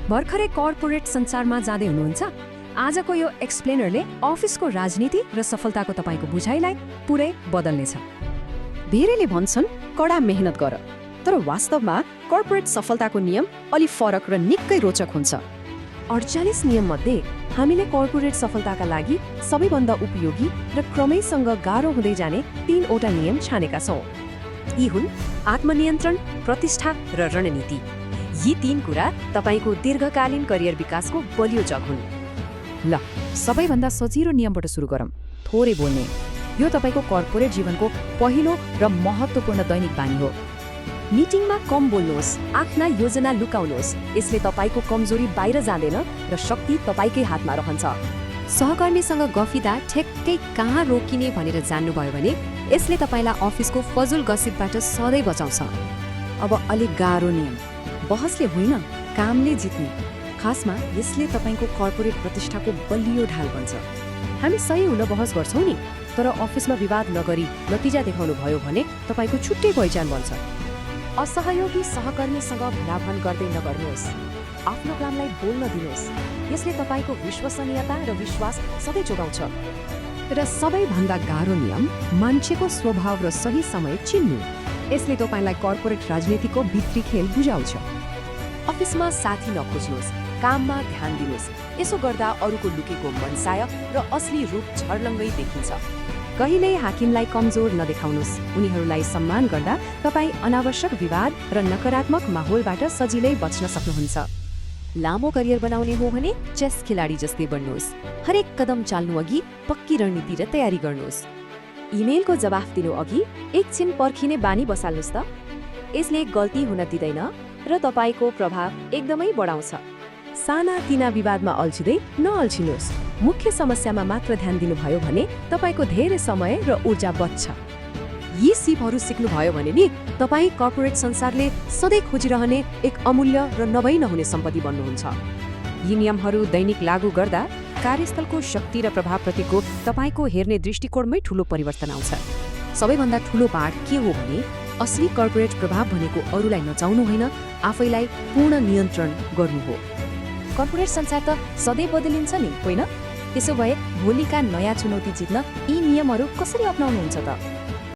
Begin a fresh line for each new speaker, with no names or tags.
भर्खरै कर्पोरेट संसारमा जाँदै हुनुहुन्छ? आजको यो एक्सप्लेनरले अफिसको राजनीति र सफलताको तपाईँको बुझाइलाई पुरै बदल्नेछ।
धेरैले भन्छन् कडा मेहनत गर, तर वास्तवमा कर्पोरेट सफलताको नियम अलि फरक र निकै रोचक हुन्छ।
48 नियम मध्ये हामीले कर्पोरेट सफलताका लागि सबैभन्दा उपयोगी र क्रमैसँग गाह्रो हुँदै जाने 3वटा नियम छानेका छौँ। यी हुन् आत्मनियन्त्रण, प्रतिष्ठा र रणनीति। यी 3 कुरा तपाईँको दीर्घकालीन करियर विकासको बलियो जग हुन्।
ल, सबैभन्दा सजिलो नियमबाट सुरु गरौँ। थोरै बोल्ने। यो तपाईँको कर्पोरेट जीवनको पहिलो र महत्त्वपूर्ण दैनिक बानी हो।
मिटिङमा कम बोल्नुहोस्, आफ्ना योजना लुकाउनुहोस्। यसले तपाईँको कमजोरी बाहिर जाँदैन र शक्ति तपाईँकै हातमा रहन्छ। सहकर्मीसँग गफिँदा ठ्याक्कै कहाँ रोकिने भनेर जान्नुभयो भने यसले तपाईँलाई अफिसको फजुल गसिपबाट सधैँ बचाउँछ।
अब अलिक गाह्रो नियम। बहसले होइन, कामले जित्ने। खासमा यसले तपाईँको कर्पोरेट प्रतिष्ठाको बलियो ढाल बन्छ।
हामी सही हुन बहस गर्छौँ नि, तर अफिसमा विवाद नगरी नतिजा देखाउनु भयो भने तपाईँको छुट्टै पहिचान बन्छ। असहयोगी सहकर्मीसँग भनाभन गर्दै नगर्नुहोस्। आफ्नो कामलाई बोल्न दिनुहोस्। यसले तपाईँको विश्वसनीयता र विश्वास सधैँ जोगाउँछ। र सबैभन्दा गाह्रो नियम, मान्छेको स्वभाव र सही समय चिन्नु। यसले तपाईँलाई कर्पोरेट राजनीतिको भित्री खेल बुझाउँछ। अफिसमा साथी नखोज्नुहोस्, काममा ध्यान दिनुहोस्। यसो गर्दा अरूको लुकेको मनसाय र असली रूप छर्लङ्गै देखिन्छ। कहिल्यै हाकिमलाई कमजोर नदेखाउनुहोस्। उनीहरूलाई सम्मान गर्दा तपाईँ अनावश्यक विवाद र नकारात्मक माहौलबाट सजिलै बच्न सक्नुहुन्छ। लामो करियर बनाउने हो भने चेस खेलाडी जस्तै बन्नुहोस्। हरेक कदम चाल्नु अघि पक्की रणनीति र तयारी गर्नुहोस्। इमेलको जवाफ दिनु अघि एकछिन पर्खिने बानी बसाल्नुहोस् त। यसले गल्ती हुन दिँदैन र तपाईँको प्रभाव एकदमै बढाउँछ। सानातिना विवादमा अल्झिँदै नअल्झिनुहोस्। मुख्य समस्यामा मात्र ध्यान दिनुभयो भने तपाईँको धेरै समय र ऊर्जा बच्छ। यी सिपहरू सिक्नुभयो भने नि तपाईँ कर्पोरेट संसारले सधैँ खोजिरहने एक अमूल्य र नभई नहुने सम्पत्ति बन्नुहुन्छ।
यी नियमहरू दैनिक लागू गर्दा कार्यस्थलको शक्ति र प्रभावप्रतिको तपाईँको हेर्ने दृष्टिकोणमै ठूलो परिवर्तन आउँछ। सबैभन्दा ठूलो पाठ के हो भने असली कर्पोरेट प्रभाव भनेको अरूलाई नचाउनु होइन, आफैलाई पूर्ण नियन्त्रण गर्नु हो।
कर्पोरेट संसार त सधैँ बदलिन्छ नि, होइन? त्यसो भए भोलिका नयाँ चुनौती जित्न यी नियमहरू कसरी अपनाउनुहुन्छ त?